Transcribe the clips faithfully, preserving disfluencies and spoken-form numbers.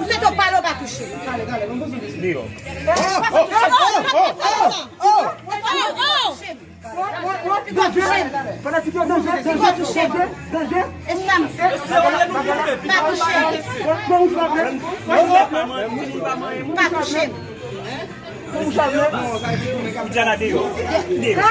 Misye tou pale, w pa touche. Li yo. Pa touche. Pa touche. Fanatik yo, danje, danje, danje, danje. E sa m fè? Pa touche. Pa touche. Ou dja la deyò. Deyò.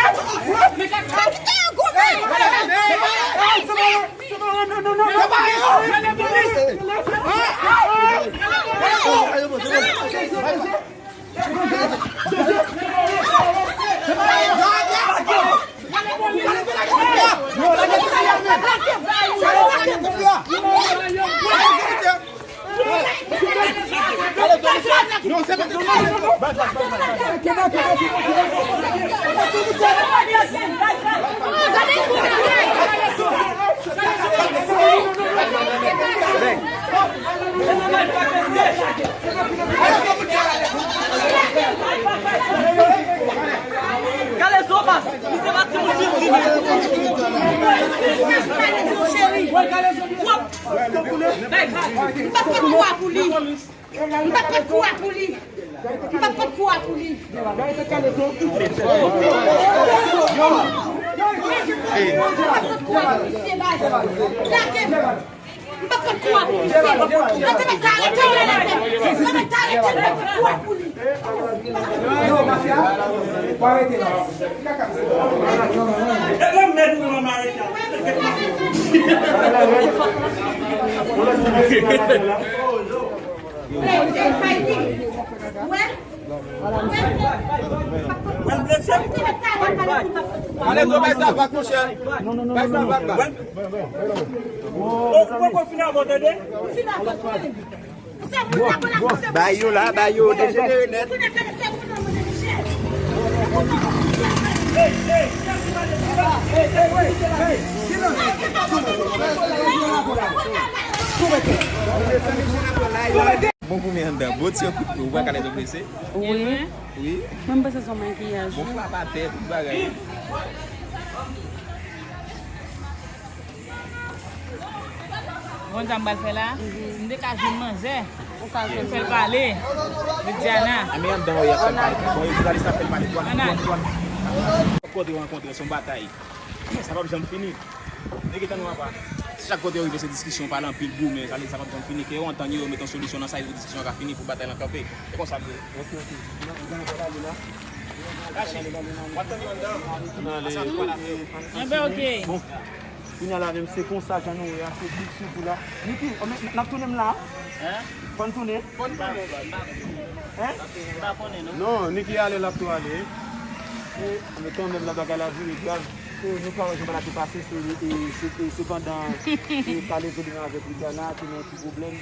Gade Zobas, misye pa timoun piti. Cheri. M pa pot kou a pou li. M pa pot kou a pou li. M pa pot kou a pou li. M pa pot kou a pou li. M pa pot kou a pou li. Mwen te mèt arete w la, la, la. Mwen te mèt arete w, mwen te mèt kou a pou li. Ale, zo, bay sa vag, monchè. Bay sa vag, la. Ou poko fin avè w, tande? Bay yo la, bay yo, dejenere nèt. Bon, pou men anndan, bon ti yon kout pye, ou wè Kalezo blese? Wi. Wi. Mwen, m panse se yon makiyaj. Bon, wi. Frap atè, tout bagay. Konn sa m pral fè la? M te ka jwenn manzè. Ou ka jwenn fè l pale. Vidiana. A, men anndan yo, y ap fè l pale. Bon, jounalis la fè l pale. Douane, douane, douane. Chak kote w rankontre, se yon batay. Sa p ap janm fini. Nèg, tann nou apa. Chak kote yo rive, se diskisyon, pale anpil, goumen. Sa vle di sa p ap janm fini. Ke yo antann yo, yo mete yon solisyon nan sa, pou diskisyon an ka fini, pou batay lan kanpe. Se konsa l ye. Ok, ok. Kache. W ap tann yo anndan. Pase antre la. Enben, ok. Bon. Kounye a la menm, se konsa, jan nou wè a, se big sou kou la. Niki, n ap tounen m la? Hein? Fò n tounen? Fò n tounen. Hein? M pa konnen, non. Non, Niki ale, l ap tou ale. E, men kanmenm, la bagay la vire grav. E, nou ka wè jan bagay la te pase, se, e, se, e, se pandan, e, Kalezo li menm avèk Vidiana, te nan yon ti pwoblèm.